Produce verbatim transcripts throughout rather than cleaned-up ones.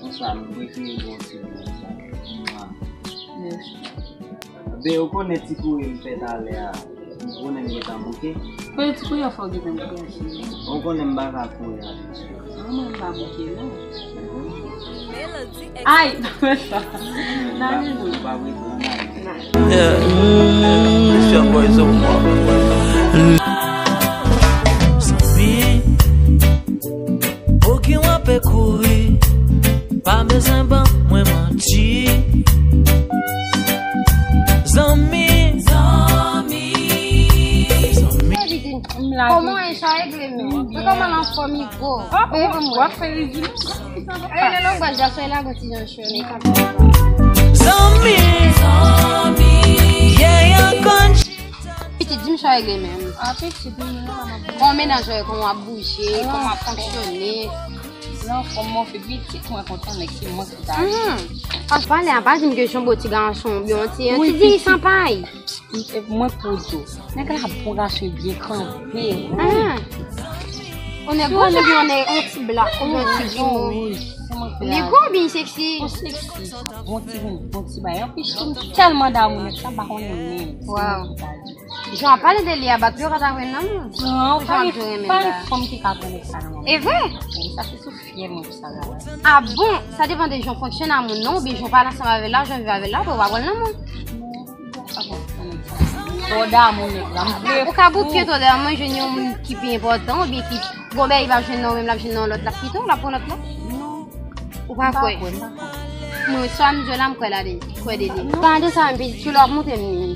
Konsa, m prefere gen yon ti moun konsa. Mwa. Yes. Ben, ou konnen ti kouri m fè talè a. Ou konnen m gentan bouke. Konnen ti kouri a fè w gentan bouke a, cheri. Ou konnen m pa ka kouri a, cheri. Non, mwen m pa bouke, non. Ay, nan men sa. Nan men nou. Ou pa bezwen nan men. Yeah. Mm, it's your boy Zoma. Zanmi, pou ki w ape kouri, pa bezwen ban mwen manti. Zanmi, zanmi, zanmi. Kòman e sa regle menm? Mwen kòman anfòm Igo? W ap fè rezilans. Ay, lè lòt bwa jason la gon ti jan cho, men kanpe. Zanmi, zanmi, yeah, yon konn chita. Pitit, di m sa regle menm. Ah, pitit, mwen pa nan. Kòman mennaj ou ye, kòman w ap bouje, kòman w ap fonksyone? Nan fòm mwen fè pitit, mwen kontan, nèg se mwen ki ta. Mhm. Pas pale a, pa di m ke se yon bon ti gason, oubyen yon ti, yon ti dirijan pay. Mwen pou di w, nèg la bon gason, byen kanpe. Ah. On nèg gwo oubyen on nèg, on ti blak oubyen on ti gwo. Nèg gwo byen seksi. On seksi. Bon ti moun, bon ti bay. Anplis tou, m tèlman damou nèg sa, m pa konnen menm. Wow. Jan w ap pale de li a, bat yo ka ta pran nan moun. Non, pa gen fanm ki ka pran nèg sa nan moun. E vre? Wi, sa se sou fyè mwen pou sa la. Ah bon? Sa depann de jan w fonksyone a moun nan, oubyen jan w pale ansanm avè l la, jan w viv avè l la, pou w pa pran nan moun. Tò damou nèg la, m vle. Ou ka bouke tò damou, jwenn yon moun ki pi enpòtan, oubyen ki gon bagay li pa jwenn nan ou menm, l ap jwenn nan yon lòt, l ap kite w, l ap pran lòt la. Non. Ou pa kwè? M pa kwè, m pa kwè. Mwen, sa m jwe la, m kwè la de, kwè de li. Pa de sa, m piti, sou lè w ap monte m li.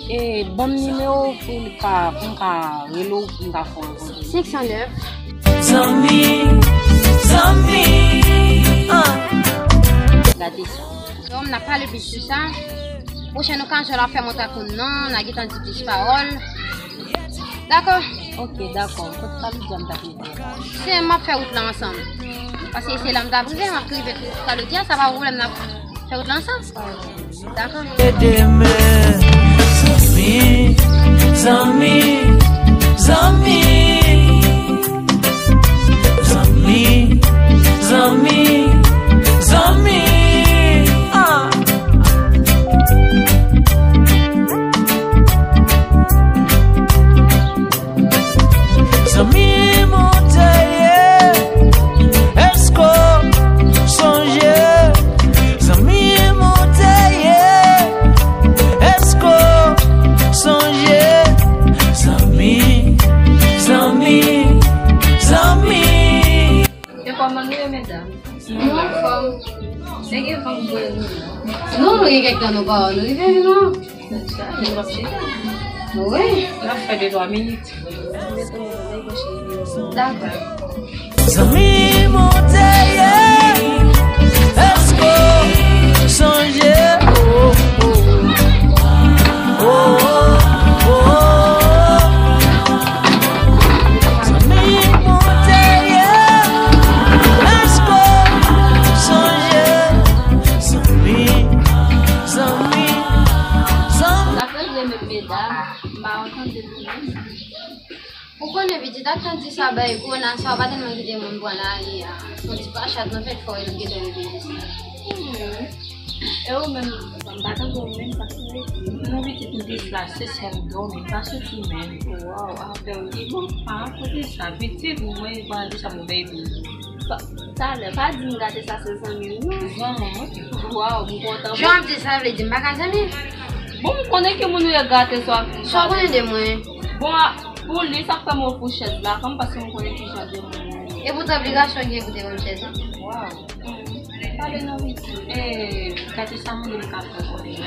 E, ban m nimewo w pou m ka, pou m ka rele w, pou m ka fè w rankontre. Senk san nèf. Zanmi, zanmi, ah. Gade sa. Donk, n ap pale plis sou sa. Pwochèn okazyon, l ap fè mwen tankou non, n a gentan di plis pawòl. Dakò? Ok, dakò. Kot Kalodya m t ap rive la? Se m ap fè wout la ansanm. Paske se la m t ap rive, m ap rive Kalodya, sa pa pwoblèm, n ap fè wout la ansanm. Dakò? E demen, zanmi, zanmi, zanmi. Zanmi, zanmi, zanmi, ah. Zanmi, m ou te ye, èske w sonje? Zanmi, m ou te ye, èske w sonje? Zanmi, zanmi, zanmi. E kòman nou ye, medam? Nou anfòm. Nèg e fanm vre nou. Non, nou gen kèk tan nou pa wè, nou rive vin non. Sa, nou p ap chita. Wi. N ap fè de twa minit. Dakò. Zanmi m ou te ye, èske w sonje? Oh, oh, oh, oh. Zanmi m ou te ye, èske w sonje? Zanmi, zanmi, zanmi. Sa fè vre menm, medam, m pa antann de nou menm. Ou konnen pitit, ak tan di sa bay gwo la, sa w pa tèlman kite moun pran lari a. Yon ti pachat nan fèt fò yo gentan rive jis la. Hmm. E ou menm, m pa tande w menm, sa k rive? Non, pitit, m jis la, se sèl dòmi, m pa soti menm. Waw, avè w li bon. Ah, kote sa, pitit, mwen, m pa di sa, mwen bay pou ou. Talè, pa di m gate sa se zanmi w, non. Zanmi m, wi. Waw, m kontan. Jan w ap di sa vle di m pa ka zanmi l? Bon, m konnen ki moun ou ye gate sa. Sa w konnen de mwen? Bon, a, pou li, sa k fè m ofri w chèz la, kòm paske m konnen ki jan de moun ou ye. E poutan, obligasyon gen pou te ban m chèz la. Waw. Pale non, wi. E, gate sa moun m ka fè konnen.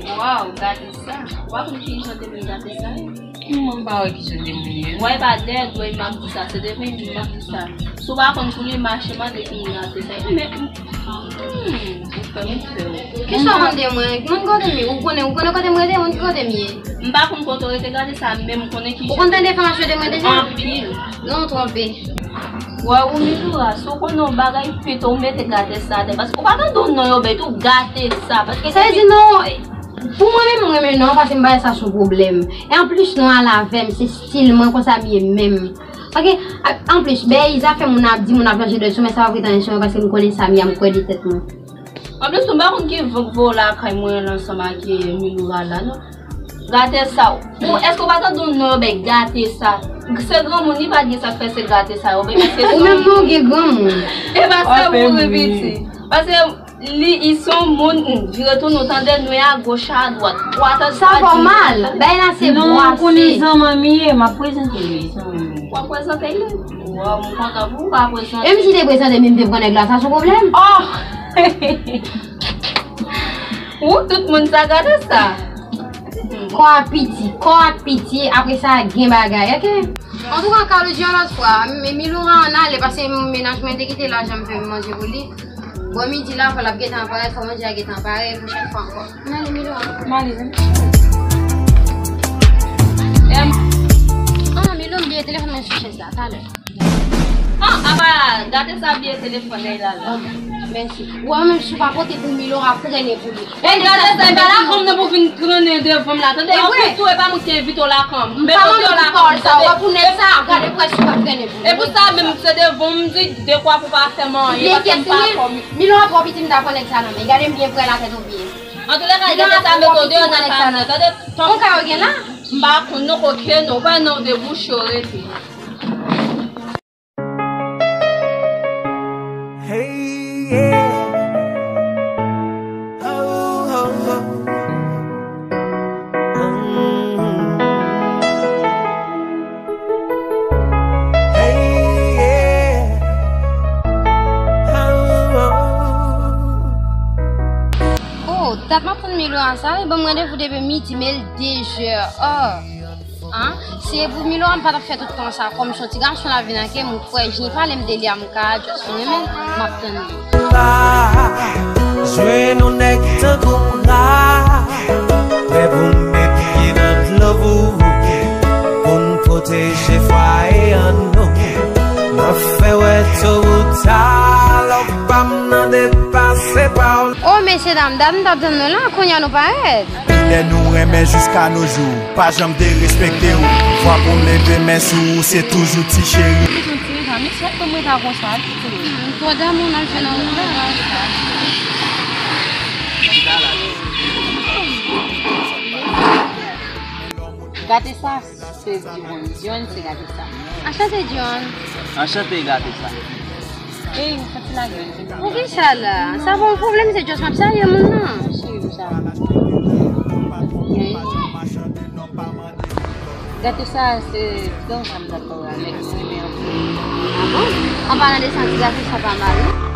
Waw, gate sa. Ou pa konn ki jan de moun gate sa ye? Mwen pa wè ki jan de moun li ye. Wè, pa dèyè dwèy m ap di sa, se devan m ap di sa. Si w pa konn kounye, mache mande ki moun gate sa. Men, hmm, ou fè m pè. Kisa w mande mwen? Moun kote m ye? Ou konnen, ou konnen kote m rete? Moun ki kote m ye? M pa konn kote w rete, gade sa, men m konnen ki jan. Ou konn tande enfòmasyon de mwen deja? Anpil. Non, w twonpe. Wè, ou Mizoura, si w konnen yon bagay pito, ou mete gate sa atè. Paske ou pa tande yon non yo bay tou, gate sa. Paske sa vle di non. Pou mwen menm, mwen renmen non, paske m pa wè sa se yon pwoblèm. E anplis, non ale avè m, se estil mwen, konsa m ye menm. Ok, a- anplis, bèy zafè moun ap di, moun ap lonje dwèt sou mwen, sa pa pretann sou mwen, paske m konnen sa m ye, m kwè de tèt mwen. Anplis, m pa konn ki van k voye w lakay mwen ansanm ak, eh, Miloura la, non. Gate sa. Ou, èske w pa tande yon non yo bay gate sa? Se granmoun, li pa t gen sa k fè se gate sa yo bay, paske se yon moun. Ou menm non gen granmoun. E pa se ou wi piti. Paske li, li se yon moun, hmm, vire tounen, w tande nwe a goch a dwat. Sa fè w mal. Bay la se bwase. Non, pou li zanmi m ye, m ap prezante li, zanmi m ye. W ap prezante li? Waw, m kontan pou ou pa prezante. E m si te prezante m, m te pran nèg la, sa se yon pwoblèm? Oh! Ou, tout moun sa gade sa. Kò a piti, kò a piti, apre sa gen bagay, ok? Antouka, Carlou di yon lòt fwa, men Miloura ann ale, paske mennaj mwen te kite lajan m fè m manje pou li. Bò midi la, fò l ap gentan parèt, fò manje a gentan pare, pwochèn fwa ankò. Ann ale, Miloura. M ale, wi. Em. Ah, Milo, m bliye telefòn mwen sou chèz la, talè. Ah, apa, gate sa bliye telefòn li la la. Mèsi. Ou wè menm si w pa pote pou Milo, w ap trennen pou li. E gate sa, e pa lafanm nan pou vin trennen devan m la, tande? Anplis tou, e pa mwen ki te envite w lafanm. M pa mande w pawòl sa, w wè pou nèg sa, gade prèske w ap trennen pou li. E pou sa menm, se devan m di, dekwa pou pa fè m anyen, paske m pa kòm. Milo a twò piti, m ta pran nèg sa nan men. Gade m byen prè la tèt ou byen. Antoulèka, gate sa mete w deyò nan sa nan, tande? Yon ka yo gen la? M pa konn non, koke non, pa nan debouche yo rete. Hey, yeah. Oh, oh, oh. Mm. Hey, yeah. Oh, oh. Oh, dat m ap tann Milo a sa, li ban m randevou depi midi, men l de zè. Oh. An, si e pou Milo a, m pa t ap fè tout tan sa. Kòm se yon ti gason l ap vin ak, m kwè Jini pale m de li a, m ka just renmen, m ap tann li. Jwenn yon nèg tankou m la, prè pou m met pye nan dlo pou ou, pou n pwoteje fwaye an nou. M ap fè wè tou ou ta lòv pa m nan depase pa w. O mesye dam, dat m t ap tann nou la, kounye a nou parèt. Lè nou renmen jiska no jou, pa janm derespekte w. Fwa pou m leve men sou ou, se toujou ti cheri. Li se yon ti reja, mesye ap ban m reta konsa, li se. M twò damou nan jwenn nan ou la. Gate sa. Se Dion, Dion se gate sa. Anchante, Dion. Anchante, gate sa. Ey, ou santi lage. Poukisa la? Sa pa yon pwoblèm, se just m ap salye moun nan. Cheri, ou sa. Ey. Gate sa, se don sa m dakò avèk mwen, men anpil. Ah bon? An palan de sa, ti gate sa pa mal, non?